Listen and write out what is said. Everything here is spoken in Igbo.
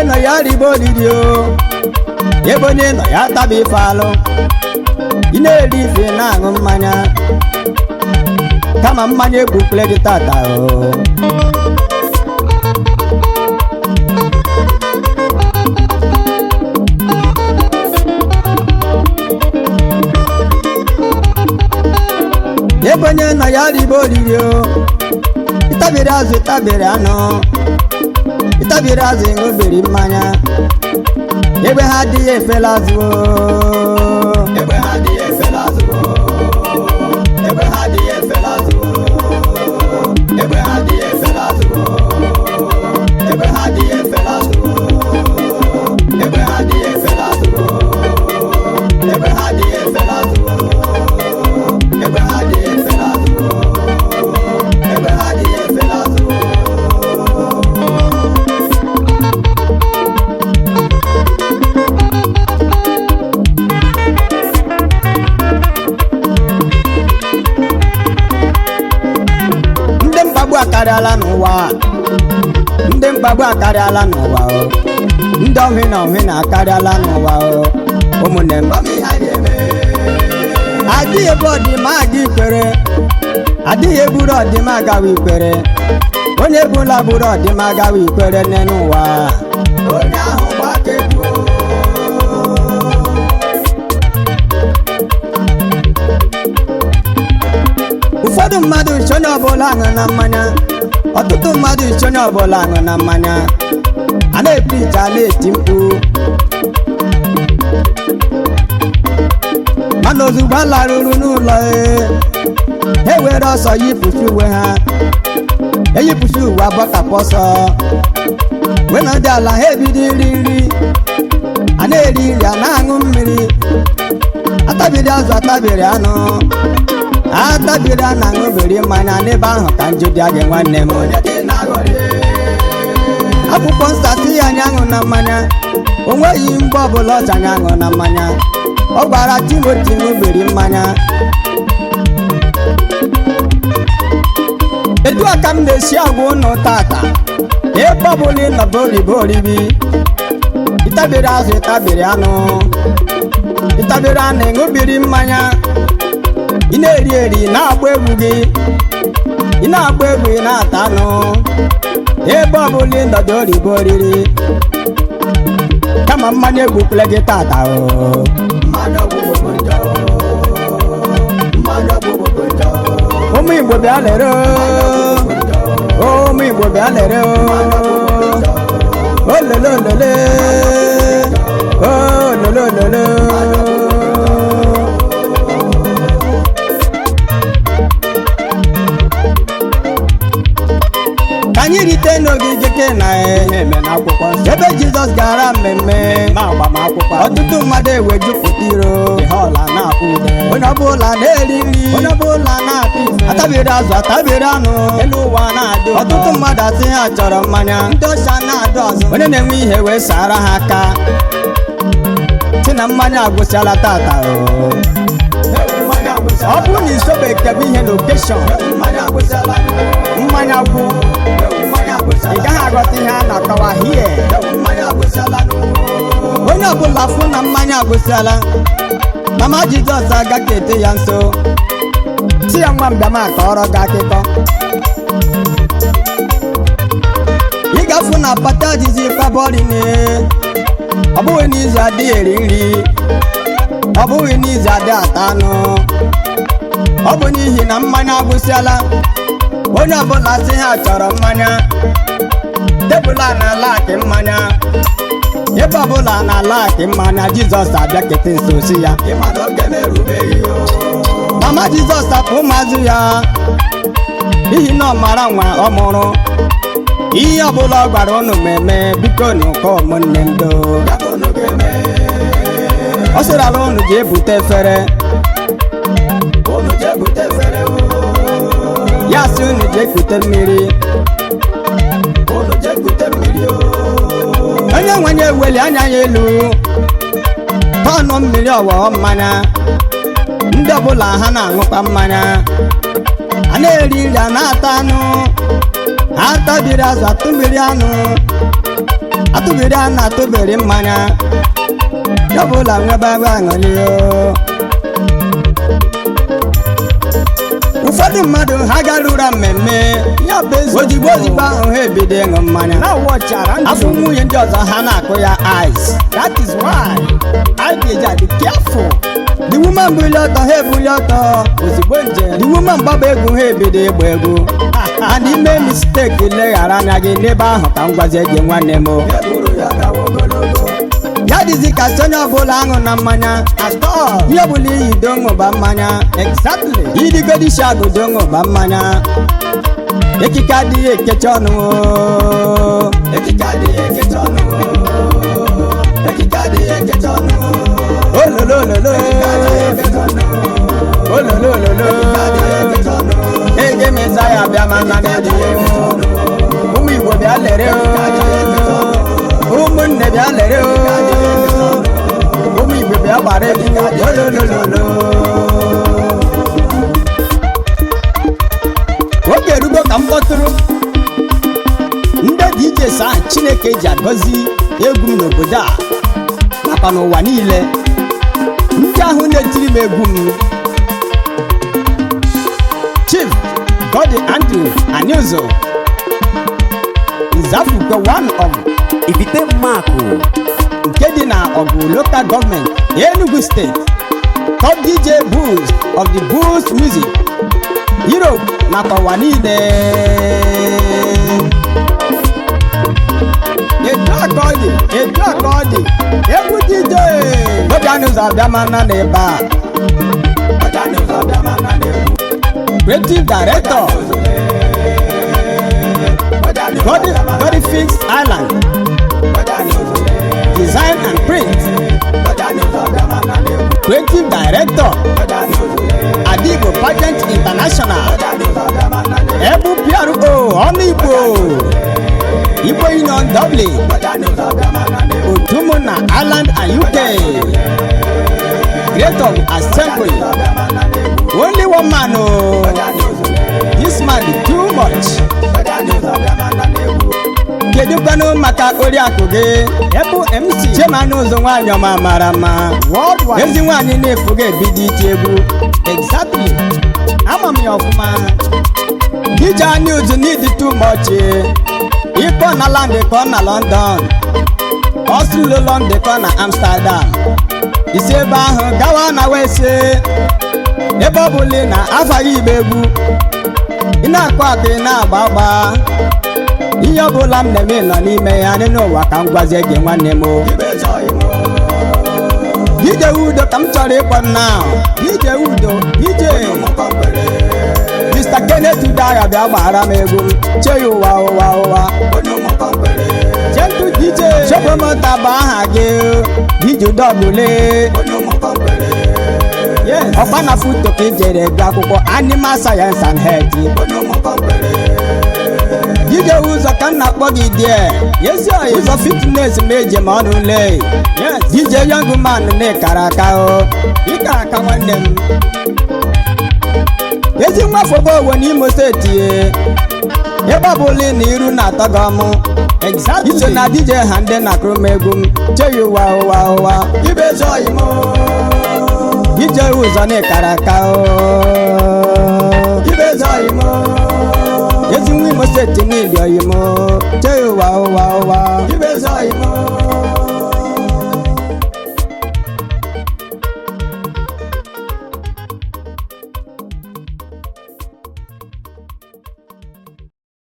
nọ ya ribe oriri o, ebe onye nọ ya taba ife alụ. Ị na-eri ife, na-aṅụ mmanya, kama mmanya egbukwele gị tata o. Ebe onye nọ ya ribe oriri o, ịtabiri azụ, ịtabiri anụ, ịtabiri azụ, ịṅụbiri mmanya, ebe ha adịghị efela azụ o. Egbe ha adịghị efela azụ o. Egbe ha adịghị efela azụ o. Egbe ha adịghị efela azụ o. Egbe ha adịghị efela azụ o. Egbe ha adịghị efela azụ o. Egbe ha adịghị efela azụ o. Egbe ha adịghị efela azụ o. Egbe ha adịghị efela azụ o. Ndị mkpagbu akarịala n'ụwa, ndị mkpagbu akarịala n'ụwa o, ndị ọhị na ọhị na akarịala n'ụwa o. Ụmụnne m, Gwa m ihe a ga-eme. Adịghị ebu ọdịma aga ikwere, adịghị eburu ọdịma agawa ikwere. Onye bụla buru ọdịma agawa ikwere n'elu ụwa. Onye ahụ gba aka egwu o. Ụfọdụ mmadụ nche onye ọbụla aṅụ na mmanya, ọtụtụ mmadụ nche onye ọbụla aṅụ na mmanya. A na-epu iche, a na-eti mkpu, mana ozugbo a larụrụ n'ụlọ, e ha were ọsọ yipụsi uwe ha, eyipụsi uwe, agbakapụ ọsọ wee nọdụ ala. Ha ebido iri nri, a na-eri nri, a na-aṅụ mmiri, atabiri azụ, atabiri anụ, atabiri a na-aṅụbiri mmanya. N'ebe ahụ ka njụ dị gị, nwanne m. Onye ka ị na-aghọrị? Akwụkwọ nsọ asị ya anyị aṅụ na mmanya. O nweghị mgbe ọbụla ọcha anyị aṅụ na mmanya. Ọ gwara Timoti ṅụbiri mmanya. Etu a ka m na-esi agwa ụnụ tata, ebe ọbụla ị nọbụ oribe oribi, ịtabiri azụ, ịtabiri anụ, ịtabiri anụ, ịṅụbiri mmanya, ị na-eri eri, na-agba egwu gị, ị na-agba egwu, ị na-ata anụ, ebe ọbụla ị nọdụ oribe oriri, kama mmanya egbukwele gị tata o. Mmanụ ọgwụgwụ bụ njọ. Mmanụ ọgwụgwụ bụ njọ. Ụmụ Igbo, bịa lere o. Ụmụ Igbo, bịa lere o. Olele olele, olele olele. Ka anyị rite n'ogige Kena, Eme n'akwụkwọ nsọ. ebe Jizọs gara mmemme Ma agbamakwụkwọ. Ọtụtụ mmadụ ewejupụta iro. Hall a na-akpụ ude. Onye ọbụla na-eri nri, Onye ọbụla na-ata ife. Atabiri azụ, atabiri anụ. Elu ụwa na-adị ụtọ. Ọtụtụ mmadụ asị ha chọrọ mmanya. Ndị ọcha na-adụ azụ. Onye na-enwe ihe wee sara ha aka, si na mmanya agwụsịala tata o. Mmanya agwụsịala. Ọ bụrụ na isobe kebe ihe n'occasion, Mmanya agwụsịala. mmanya gwụ, Mmanya agwụsịala. ị gaghị aghọta ihe a na-akọwa hie. Mmanya agwụsịala. Onye ọbụla fụ na mmanya agwụsịala, mama Jizọs agaghị ete ya nso, si ya, "Nwa mbịama, kọrọ gị akụkọ." Ị ga-afụ na pata jizi fabọrine. Ọ bụghị n'izu adịghị eri nri, ọ bụghị n'izu adịghị ata anụ, ọ bụ n'ihi na mmanya agwụsịala. Onye ọbụla sị ha chọrọ mmanya, tebụl a na-ala akị mmanya, ebe ọbụla na-ala akị mmanya. Jizọs abịa kete nso, si ya, Ịma na oge m erubeghị o. Mama Jizọs apụ ụmụazụ ya, n'ihi na ọ mara nwa ọ mụrụ. Ihe ọbụla ọ gwara unu ma eme, biko nụkọ ụmụnne m do. Ya ka unu ga-eme. Ọ sịrala unu jee bute efere. Unu jee bute efere o. Ya sị unu jee kute mmiri. Unu jee kute mmiri o. Onye nwenye eweli anya ya elu, tọnụ mmiri ọwọọ mmanya. Ndị ọbụla ha na-aṅụkwa mmanya, a na-eri nri, a na-ata anụ, atabiri azụ, atụmiri anụ. Atụbiri a na-atụbiri mmanya ya ọbụla nwebe ebe aṅụrị o. Ụfọdụ mmadụ ha gara ụra mmemme Ya bụ eziokwu. ozigbo ozigbo ahụ ha ebido ịṅụ mmanya. Now watch around Afọ you. nwunye ndị ọzọ ha na-akụ ya ice. That is why I dey be careful. The woman buli ọtọ, ha ebuli ọtọ. Ozugbo nje. The woman gbaba egwu, ha ebido ịgba egwu. And ime mistake, leghara anya gị n'ebe ahụ ka m gwazie gị, nwanne m o. Eburu ya gawa ogologo. Ya dịzi ka sị onye ọbụla aṅụ na mmanya At all. ihe ọbụla iyi do ṅụba mmanya. Exactly. Idigodi shi agụdo ṅụba mmanya. Ekike adịghị ekechi ọnụ o. Ekike adịghị ekechi ọnụ. Ekike adịghị ekechi ọnụ. Ololololo. Ekike adịghị ekechi ọnụ. Ololololo. Ekike adịghị ekechi ọnụ. Ege meza ya bịa ma na Adịghị ekechi ọnụ. Ụmụ Igbo bịa lere o. Ụmụnne bịa lere o. Ụmụ Igbo bịa gbara egwu. Ololololo. Oge erugo ka m kpọtụrụ ndị DJs ahụ Chineke ji agọzi egwu m n'obodo a nakwa n'ụwa niile, ndị ahụ na-etiri m egwu m. Chief Godi Andrew Aniuzo Nzafukwe, one of Ifite Mmakụ. Nke dị na Ọgụ Local Government, Enugu State, top DJ Bulls of the Bulls Music Europe nakwa ụwa niile. Etu a ka ọ dị, etu a ka ọ dị. Egwu DJ Obianụzọ abịamana n'ebe a. Creative Director, Godi Fix Island Design and Print, Creative Director, Adigbo Pageant International, Ebu PRO ọnụ Igbo, Igbo Union Dublin, Otumuna Ireland and UK, Great of Assembly. Only one man o. This man dey too much. Kedu kwanụ maka oriakụ gị, Ebu MC. Chimanụ ụzọ, nwaanyị ọma mara mma? Worldwide. Ezi nwaanyị na-efu ga-ebido iti egwu. Exactly. Ama m ya ọfụma. DJ News need too much. Ịkpọ na land ka ọ na London, ọsụlo London ka ọ na Amsterdam, isi ebe ahụ gawa na wese, ebe ọ bụla ị na afaghị igba egwu, ị na-akụ akụ, ị na-agba agba, ihe ọbụla m na-eme nọ n'ime ya n'ụwa ka m gwazie gị, nwanne m o. DJ Udo ka m chọrọ ịkpọ now. DJ Udo, DJ. Mr. Kenneth Udoagha, bịa gbara m egwu m chee ya ụwa ụwa ụwa. Gentle DJ. Chopomota bụ aha gị, DJ Udo. Yes. Ọkpa na foto ka i jere gụ akwụkwọ animal science and health. DJ Ụzọ ka m na-akpọ gị die. Ezi oyi. Ụzọ fitness ma eji ma ọnụ lee. Yes. DJ young man na ịkara aka o. Ịkara aka, nwanne m. Ezi nwa fobo n'Imo Steeti ye. Ebe ọ bụla ị na iru na-atọ gị ọmụ. Exactly. Iso na DJ ha ndị na-akụrụ m egwu m cheyi ụwa ụwa ụwa. Ibe ezi oyi m. DJ Ụzọ na ịkara aka o. Ibe ezi oyi m. Ezi nwa Imo Steeti niile oyi m cheyi ụwa ụwa ụwa. Ibe ezi oyi m.